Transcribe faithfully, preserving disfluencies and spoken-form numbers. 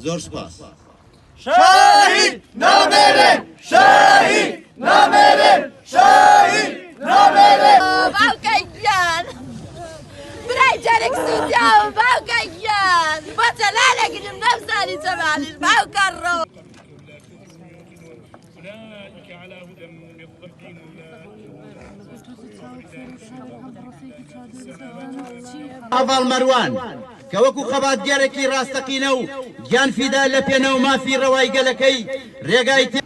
زۆر سپاس. شەهید نامێرێ! شەهید نامێرێ! شەهید نامێرێ! باوکە گیان! برای جارێک سوودیا و باوکە گیان! بۆ جەلالێک نم نەمزانی جەمالیش باوکە ڕۆ! أولئك على هدى من ربهم. ئاڤاڵ مەروان، کە وەکو خەباتگێرێکی ڕاستەقینە و گیان فیدا لە پێناو مافی ڕەوای گەلەکەی ڕێگای تێ